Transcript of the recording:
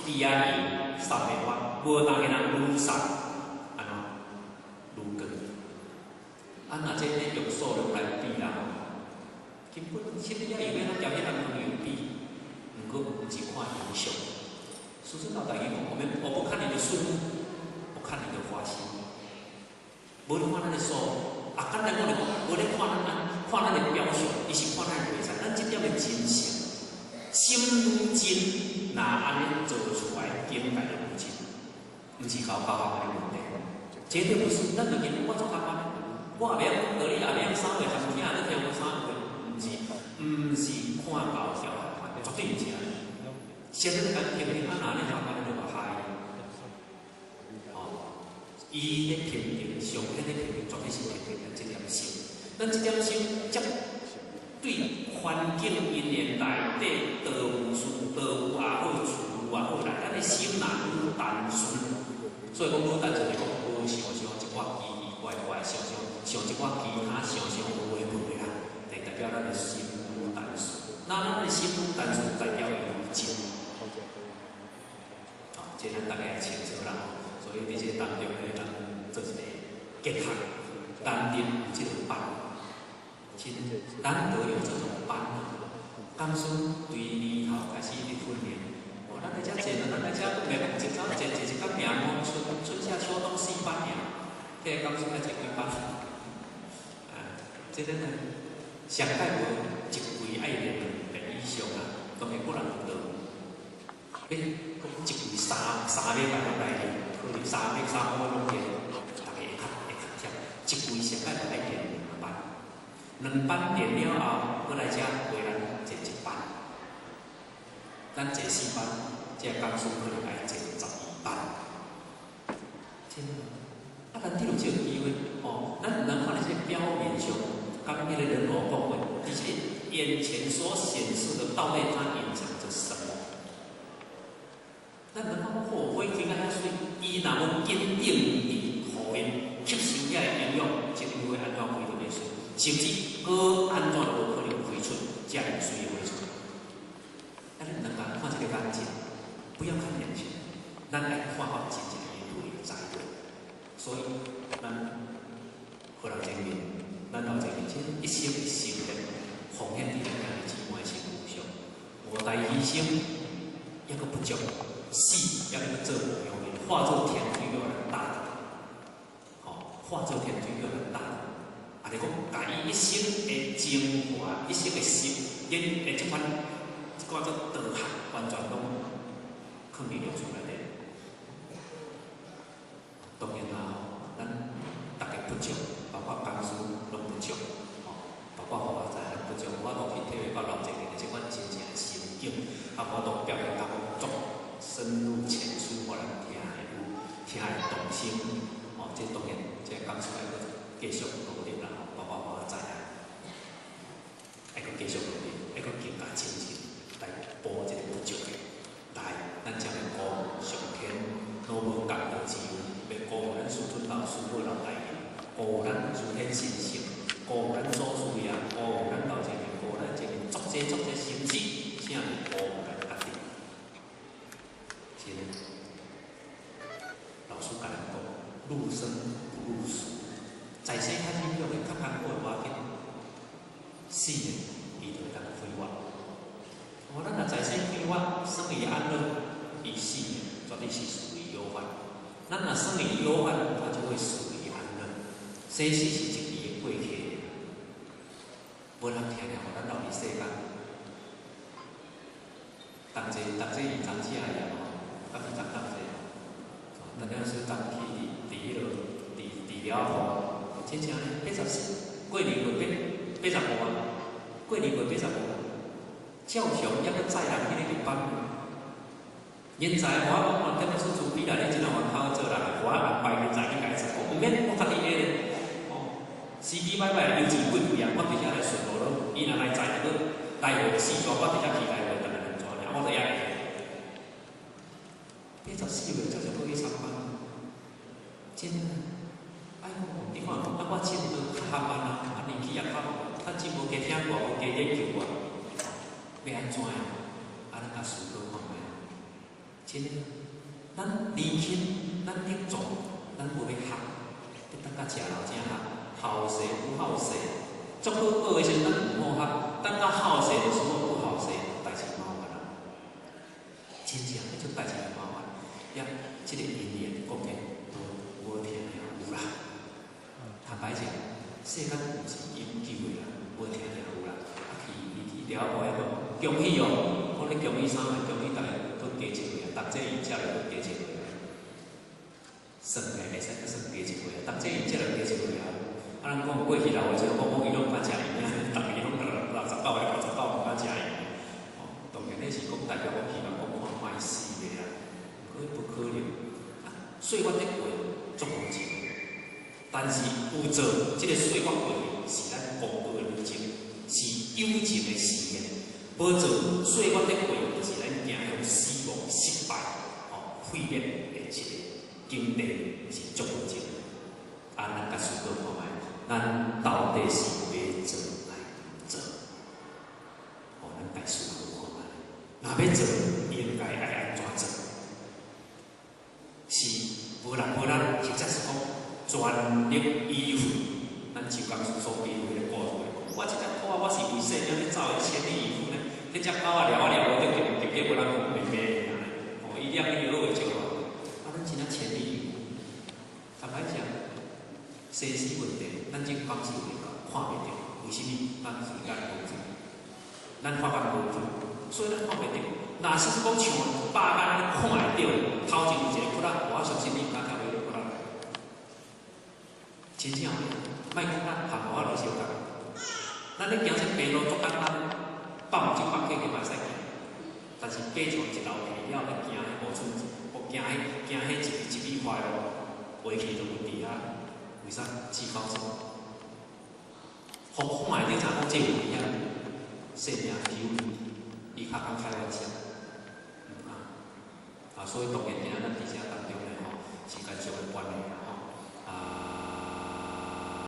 支仔油送予我，無逐个人愈送，按怎愈光。啊，若這咧用數量來比啦吼，根本這個油欲按怎交彼人油比，毋過毋是看形象。師尊老大伊講，我不看你的數目，我看你的發心。無咧看咱的數，啊，簡單講來講，無咧看咱按看咱的表象，伊是看咱的內在，咱這點的真誠，心愈真，若按呢做出來，境界就愈真，毋是高高的問題，絕對不是。咱就見我做較關，我也袂曉講道理，也袂曉啥話，含聽你聽無啥話，毋是看高調，絕對毋是按呢。現在講聽聽，啊，若按呢下關你就害，哦，伊咧評定，上天咧評定，絕對是評定咱這點心。咱這點心，才對環境因緣內底道有事、道有也好，事有也好來，咱的心若愈單純，所以講愈單純，就講無想想一寡奇奇怪怪，想想想一寡其他想想有的無的啦，就代表咱的心愈單純。那咱的心愈單純，代表伊愈真。哦，這咱大家會清楚啦吼。所以佇這個當中咧，咱做一個結合，難得有這個班，真難得有這種班啊。講師對年頭開始佇訓練，哦，咱來遮坐，咱來遮講袂講一早坐坐一工爾，春夏秋冬四班爾，這個講師愛坐幾班？啊，這個呢，上蓋無一季愛練兩遍以上啊，當然個人有道。欸，講一季三禮拜攏來練，可能三個月攏練，逐家會較忝。一季上蓋就愛練兩班，兩班練了後，閣來遮為咱坐一班。咱坐四班，這個講師可能愛坐12班。真啊，咱得有這個機會哦，咱毋通看這個表面上，剛彼個人偶講的，佇這眼前所顯示的，到底它隱藏着什麼？咱能講好，花開甲遐媠，伊若無堅定佇予𪜶吸收遐個營養，這花按怎開都袂媠，甚至閣按怎都無可能開出遮爾媠的花出來。啊，咱毋通看這個眼睛，不要看眼前，咱愛看到真正的內在。所以，咱何老前面，咱老前面，這一生一生的奉獻佇咱兄弟姊妹身軀上，五大犧牲，抑閣不足。死抑閣做無用的，化作天梯予人大德，吼，化作天梯予人大德。啊，你講，共伊一生的精華，一生的心，因的這款，這款做道學，完全攏囥佇六處內底。當然啦，咱逐家不足，包括講師攏不足，吼，包括我在咱不足，我都去體會到老前面的這款真正的心境，啊，我都表現甲足深入淺出，予人聽會有，聽會動心，哦，這當然，這講出來閣繼續努力啦，包括我在內，愛閣繼續努力，愛閣更加精進，來補這個不足的。來，咱才會辜負上天攏無功德之恩，欲辜負咱師尊老師母老大人，辜負咱諸天神聖，辜負咱祖師爺，辜負咱老前面，辜負咱前面，足濟足濟心思，請辜負咱家己。是呢，老師共咱講，入生不入死，在世較輕鬆的、較艱苦的無要緊，死呢，伊就會當快活。哦，咱若在世快活，生於安樂，伊死呢，絕對是死於憂患。咱若生於憂患，他就會死於安樂。生死是一期的過客，無人聽聽，予咱留佇世間。同齊同齊伊同遮的吼，敢是同同齊？大家是同去佇彼落佇佇寮埔，真正呢，84過年過85啊，過年過85，照常抑閣載人去咧入班。人才我講看，特別是除非啦，你真正較好做人，我安排人才去共伊載，毋免我家己會哦。司機歹歹油錢貴貴啊，我佇遐來順路咯。伊若來載就閣來回四逝，我佇遮騎來回逐個兩逝爾，我就遐會。84歲才就閣去參班，真哎喲，你看，啊我進度較較慢啊，啊年紀也較較真無加聽過，無加研究過，欲按怎樣？啊，咱共思考看覓。真的，咱年輕，咱力壯，咱無欲學，欲等甲食老才學，好勢不好勢。足好學的時陣，咱毋好學；等到好勢的時候不好勢，代誌麻煩啊！真正彼種代誌麻煩。呀，這個因緣講的都無聽有啦。坦白講，世間毋是永久的啦，無聽有啦。啊，去伊去了無遐個恭喜哦，講你恭喜啥物？恭喜逐家閣加一歲啊！逐這伊才來閣加一歲啊！算起來會使閣算加一歲啊！逐這伊才來加一歲啊！啊，咱講過去老的時陣，講講伊攏毋敢食閒啊，逐個攏69歲、69毋敢食閒。哦，當然彼是講代表講希望講看覓死的啦，毋過不可能。啊，歲月咧過，足無情，但是有做這個歲月過去，是咱功德的累積，是友情的實現。無做歲月咧過，就是咱走向死亡、失敗、哦毀滅的一個境地，是足無情。啊，咱共思考看覓，咱到底是欲做抑毋做？哦，咱共思考看覓，若欲做，應該愛按怎做？是無力無力，或者是講全力以赴。咱就講所比喻彼個故事，我這隻兔仔，我是為生命咧走的全力以赴呢。彼隻狗仔掠啊掠無得入，入去無人講袂罵伊啊。哦，伊掠你好話就好。啊，咱真正全力以赴。坦白講，生死問題，咱這感受袂到，看袂著。為啥物？咱時間無足，咱發覺無足，所以咱看袂著。若是講像肉眼看會著，頭前有一個窟仔，我相信你毋敢跳彼個窟仔內。真正的，莫講咱項目仔就相仝。咱咧行這白路足簡單，100%去嘛會使行。但是爬上一樓梯了，咧行彼5寸，行彼行彼一米塊路，回去就有佇遐。為啥？只口說，予看會著，知影講這有危險，生命求伊，伊較敢開玩笑，毋敢。啊，所以當然今仔咱佇遮當中咧吼，時間上的關係啦吼，啊。